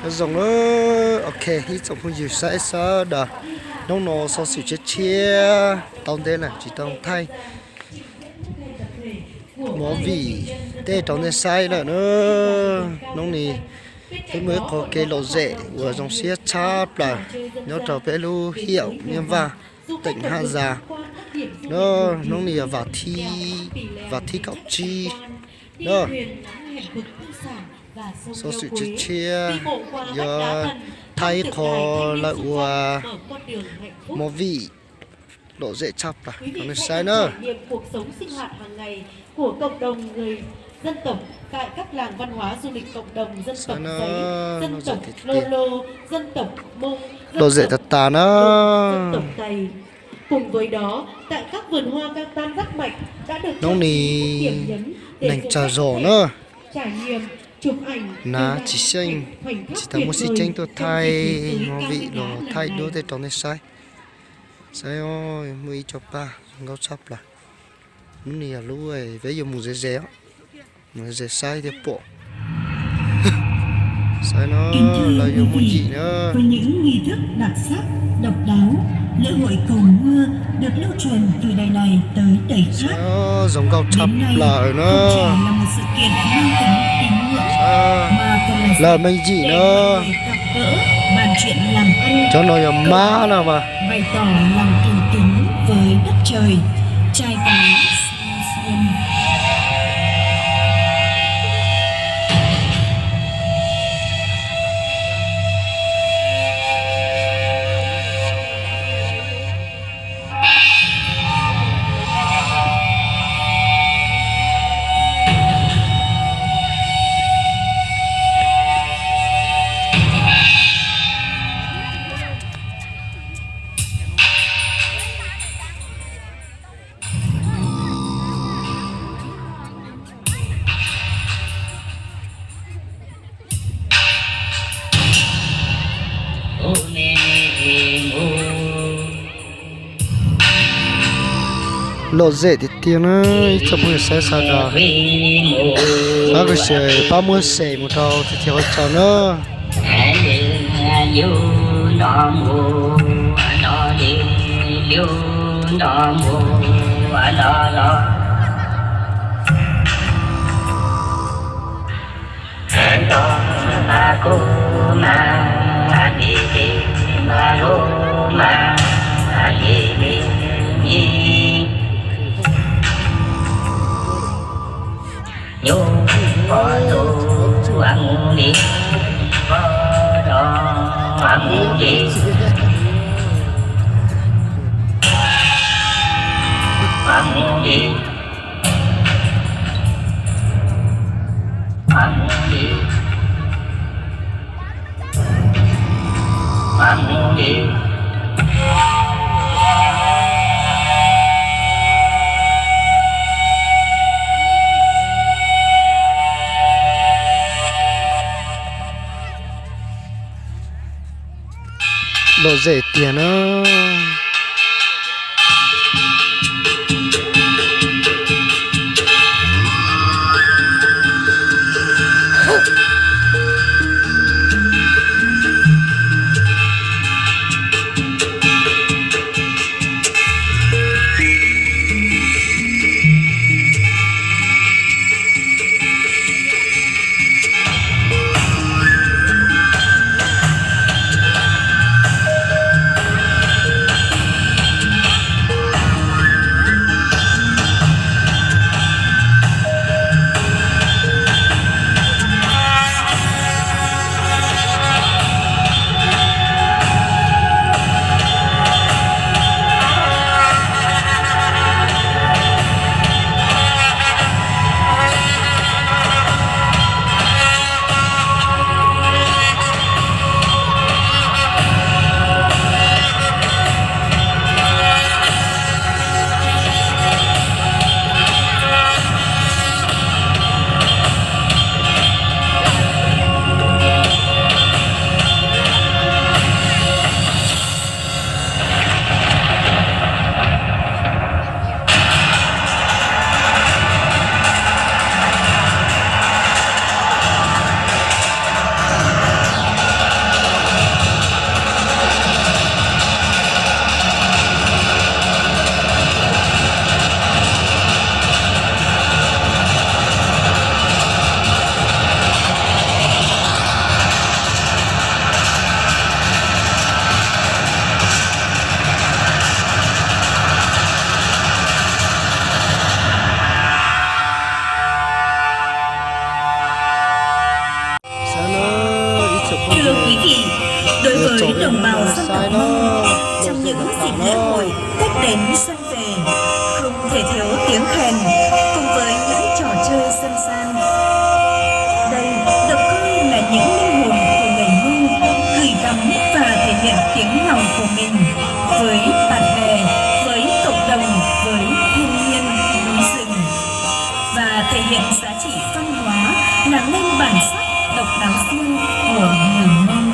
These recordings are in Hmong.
Nyob zoo na, ok, ib tsoom phooj ywg saib sawv daws, hnub no xov xwm tshiab tshiab tau ntev lawm tsis tau thaij movie tej rau nej saib lawm na. Hnub no peb muaj ib qho kev lom zem uas zoo siab tshaj plaws nyob rau peb lub hiaum Nyiaj Vaj, teem Haj Zas. Hnub no yog vas thib kaum tsib na. Xov xwm tshiab tshiab yuav thaij ib qho lawv ua movie lom zem tshaj plaws rau nej saib na. Lom zem tiag tiag. Hnub no neeg tsawg zog na, nav tsis xyeej, tsis tas muaj xib ceeb tuaj thaij movie los thaij duab tej rau nej saib. Saib, muaj ib co paj zoo nkauj tshaj plaws. Hnub no yog lub peb yuav mus ze ze, mus ze saib thiaj pom. Saib no, lawv yuav mus yim na. Với những nghi thức đặc sắc, độc đáo, lễ hội cầu mưa được lưu truyền từ đời này tới đời khác. Saib, zoo nkauj tshaj plaws na. Đến nay, không chỉ là một sự kiện mang tính tín ngưỡng, mà còn là dịp để mọi người gặp gỡ, bàn chuyện làm ăn, cov no yog mab no mas, bày tỏ lòng thành kính với đất trời, trai tài. Lom zem tiag tiag na, ib tsoom phooj ywg saib sawv daws. Pab kuv share, pab muab share mus rau txhua txhia qhov chaw na. Lom zem tiag na. Thưa quý vị, đối với đồng bào dân tộc Mông, trong những dịp lễ hội Tết đến xuân về, không thể thiếu tiếng khen cùng với những trò chơi dân gian. Đây được coi là những linh hồn của người Mông gửi gắm và thể hiện tiếng lòng của mình với bạn bè, với cộng đồng, với thiên nhiên, núi rừng và thể hiện giá trị văn hóa, làm nên bản sắc độc đáo riêng của người Mông.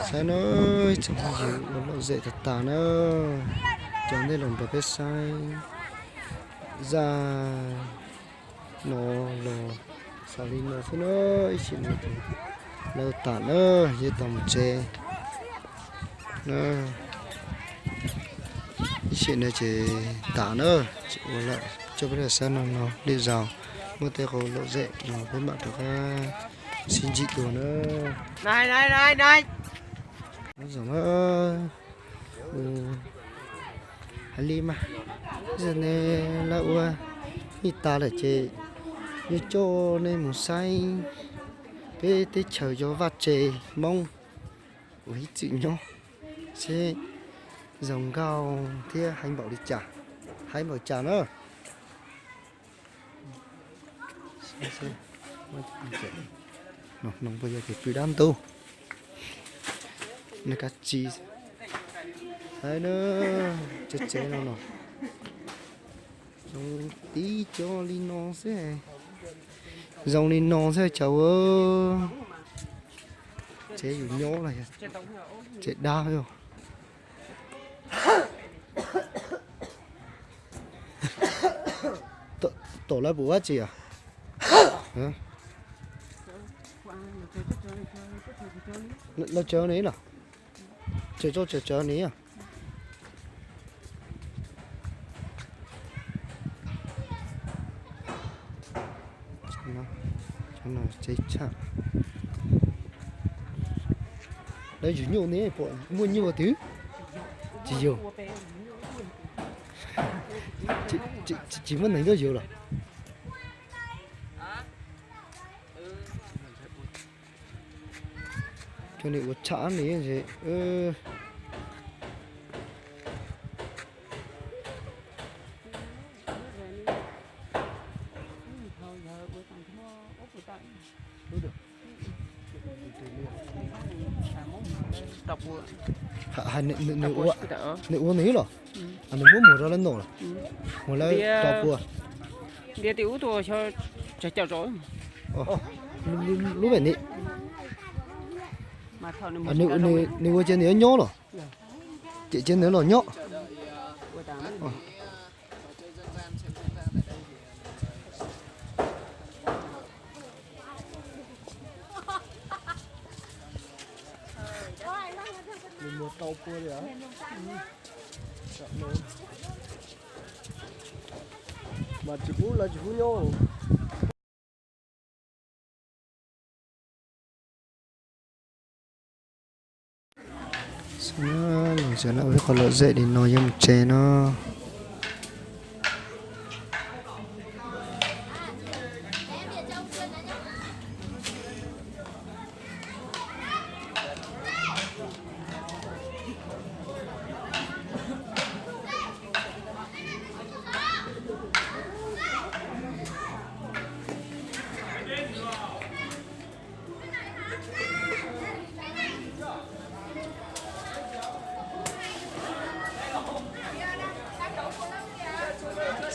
Saib na, tsoom phooj ywg, ua lom zem tag tas na. Cov ntej los nrog peb saib zaj no los xaus li no xwb na. Ib sim no ces lawv tas na, yuav tau mus tsev na. Ib sim no ces tas na, tsis ua lawm, coj peb los saib no no, lwm zaus muaj tej qhov lom zem no peb mam rov qab sib ntsib dua na. Nyob zoo na, hais li mas, nej lawv ua ib tas lawm ces yuav coj nej mus saib peb teb chaws cov vaj tse Hmoob uas ib txwm nyob seb zoo nkauj thiab heev npaum li cas, heev npaum cas na. Hnoos puas yog tias pw dab ntub, nws kav tsij saib na, tsev tsev no no zoo tib co li no xwb, zoo li no xwb cas ua tsev yus nyob los yog tsev dab yog. Tom lawv puas ua tsi os? Lawv tsev ne los? Tsev tso tsev tsev ne os. Tsev tshaj. Lawv yug nyuj ne, pom muaj nyuj twg? Tsis yug. Tsis muaj neeg tuaj yug los? Cov niam ua tsham ne. Nws ua nws los? Nws muab muag rau lawv noj los? Muag lawv rau puas? Ntiav tim ub tuaj xyov tsawg caum zaus. Lub vem ni. Nws ua cia nws yuav nyob los. Cem cia nws los nyob. Nws muag tau pua li. Mas tsis pub lawv tsis pub nyob. Los ntawm no ua ib qho lom zem li no yeej mus tsev no.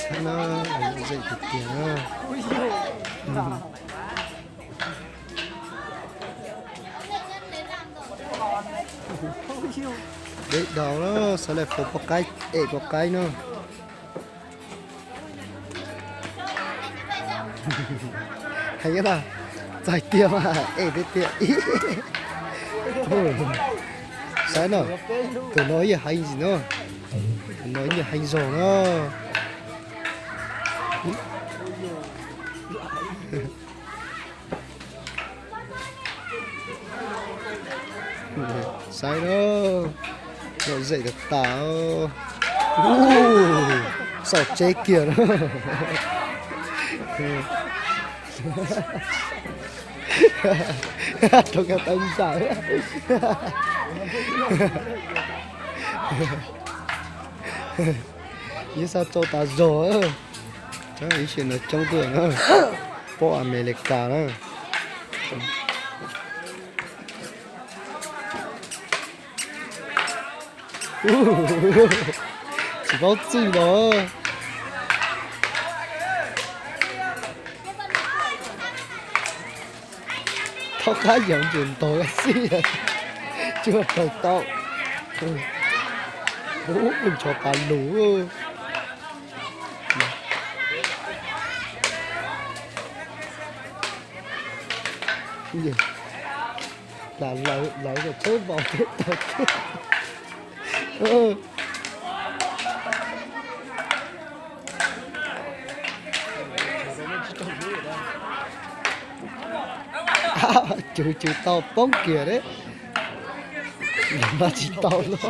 Saib na, lom zem tiag tiag na. Deb daus na, xav li faus poj qaib, em poj qaib no. Heev tas, txais tiag mas em tiag tiag. Saib no, tus no yeej heev zim no, tus no yeej heev zog no. Saib na, lom zem tas tas. Xauj tseb kiag na. Rau koj tau ntsaim. Yeej xav tso tas zog. Ib sim no coob tuaj na, poj Amelikas na. Tsis paub txwj los. Thaub qab yog ntses ntog xij, tsuas raug tau. Ub, nchov tas lus. Lawv, lawv txhob vau thiab tau thiab. Cug cug tau poob kiag deb. Mas tsis tau los.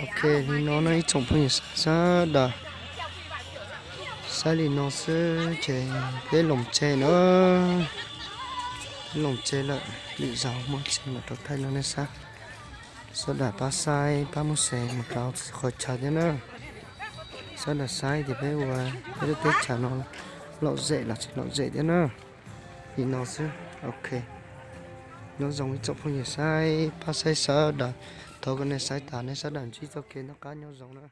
Ok, li no no ib tsoom phooj ywg sawv daws, saib li no xwb ces peb los tsev na. Peb los tsev lawm, lwm zaus muaj tsev mam rov thaij no nej saib. Sawv daws pab saib pab muab share mus rau qhov chaw thiab na. Sawv daws saib tias peb ua peb lub teb chaws no lom zem los tsis lom zem thiab na. Li no xwb, ok. Nyob zoo ib tsoom phooj ywg saib pab saib sawv daws, thov kom nej saib tas nej sawv daws ntsib txoj kev noj qab nyob zoo na.